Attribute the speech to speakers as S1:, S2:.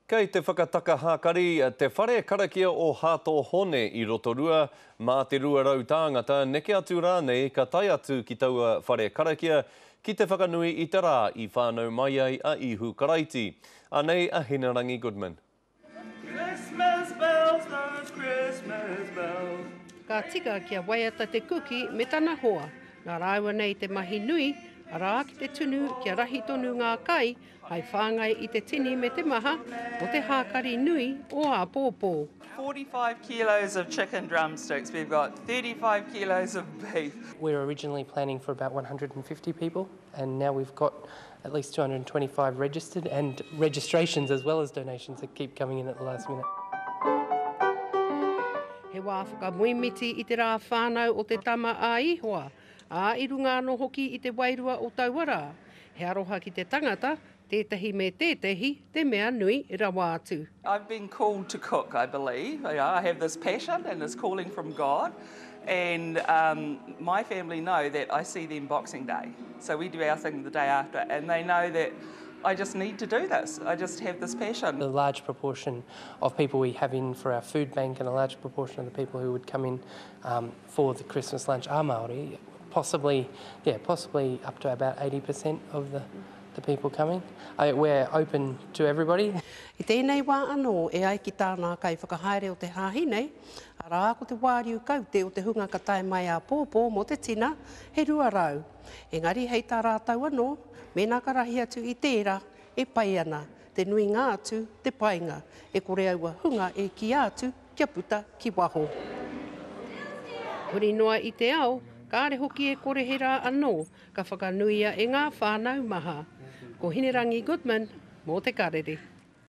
S1: Kei te whakataka hākari te whare karakia o Hato Hone i Rotorua, mā te 200 tāngata, neke atu rānei ka tae atu ki taua whare karakia ki te whakanui i te rā i whānau mai ai a Ihu Karaiti. Anei a Hinerangi Goodman.
S2: Christmas bells, those Christmas bells.
S3: Ka tika kia waiata te kuki me tana hoa, nā rāua nei te mahi nui, arā ki te tunu kia rahi tonu ngā kai Hai whāngai i te tini me te maha o te hākari nui o āpōpō.
S2: 45 kilos of chicken drumsticks, we've got 35 kilos of beef.
S4: We were originally planning for about 150 people and now we've got at least 225 registered and registrations as well as donations that keep coming in at the last minute.
S3: He wā whakamoemiti i te rā whānau o te tama a Ihoa, ā, i runga anō hoki i te wairua o taua rā. He aroha ki te tangata, tētahi me tētehi, te mea nui rawa atu.
S2: I've been called to cook, I believe. You know, I have this passion and this calling from God and um, my family know that I see them Boxing Day. So we do our thing the day after and they know that I just need to do this. I just have this passion.
S4: The large proportion of people we have in for our food bank and a large proportion of the people who would come in um, for the Christmas lunch are Māori. Possibly, yeah, possibly up to about 80% of the, the people coming. I, we're open to everybody.
S3: I tēnei wā anō, e ai ki tā ngā kaiwhakahaere o te hāhi nei, arā, ko te wāriu kaute o te hunga ka tae mai āpōpō mō te tina, he 200. Engari hei tā rātou anō, mēnā ka rahi atu i tērā, e pai ana, te nuinga atu, te painga, e kore aua hunga e kīia atu kia puta ki waho. Huri noa i te ao, kāre hoki e kore he rā anō ka whakanuia e ngā whānau maha. Ko Hinerangi Goodman mō Te Karere.